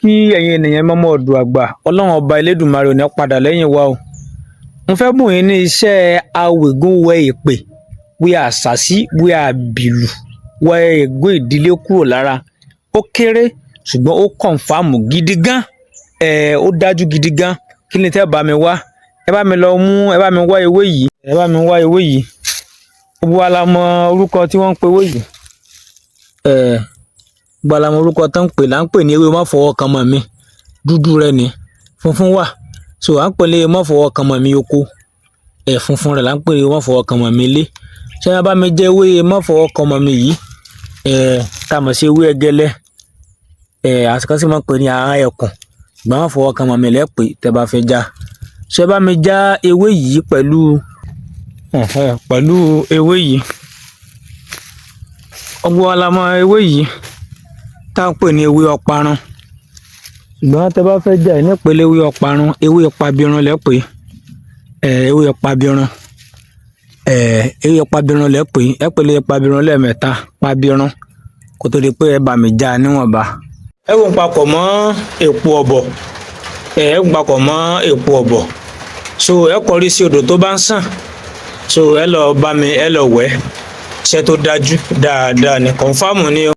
Kí ẹ̀yin ènìyàn mọ́mọ́ ọ̀dọ̀ àgbà, Ọlọ́run Ọba Elédùmarè ò ní padà lẹ́yìn wa o. Mo fẹ́ bùn yín ní iṣẹ́ awègúnwẹ èpè, wí àṣàsí, wí àbìlù, wẹ ègún ìdílé kúrò lára. Ó kéré, ṣùgbọ́n ó confirm gidi gan. Ẹ̀ ó dájú gidi gan. Kí ni tẹ́ bá mi wá? Ẹ bá mi lọ mú, ẹ bá mi wá ewé yìí, ẹ bá mi wá ewé yìí. Gbogbo wa la mọ orúkọ tí wọ́n ń pe ewé yìí. Ẹ̀ gbogbo wa la mọ orúkọ tó ń pè, là ń pè ní ewé má fọwọ́ kan mọ́ mi. Dúdú rẹ ni, funfun wà. So à ń pè ní ewé má fọwọ́ kan mọ́ mi oko. Ẹ̀ funfun rẹ̀ là ń pè ní ewé má fọwọ́ kan mọ́ mi ilé. Ṣé ẹ bá mi jẹ ewé má fọwọ́ kan mọ́ mi yìí? Ẹ̀ tá a mọ̀ sí ewé ẹgẹlẹ́. Ẹ̀ àsìkò sì máa ń pè ní ahọ́n ẹkùn. Ṣùgbọ́n má fọwọ́ kan mọ́ mi lẹ́pẹ́ tẹ́ bá fẹ́ já. Ṣé ẹ bá mi já ewé yìí pẹ̀lú ewé yìí? Gbogbo wa la mọ ewé yìí tá ń pè ní ewé ọparun. Ṣùgbọ́n tẹ́ bá fẹ́ já ẹ ní pẹ̀lú ewé ọparun, ewé pabirun lẹ́ pè. Ẹ̀ ewé pabirun. Ẹ̀ ewé pabirun lẹ́ pè. Ẹ pè lé pabirun lẹ́ẹ̀mẹ́ta, pabirun, kó tó di pé ẹ bá mi já níwọ̀nba. Ẹ wò ń papọ̀ mọ́ èpo ọ̀bọ̀. Ẹ ń papọ̀ mọ́ èpo ọ̀bọ̀. So ẹ kọrí sí odò tó bá ń sàn. So ẹ lọ bá mi, ẹ lọ wẹ̀. Iṣẹ́ tó dájú dáadáa ni, confirm ni o.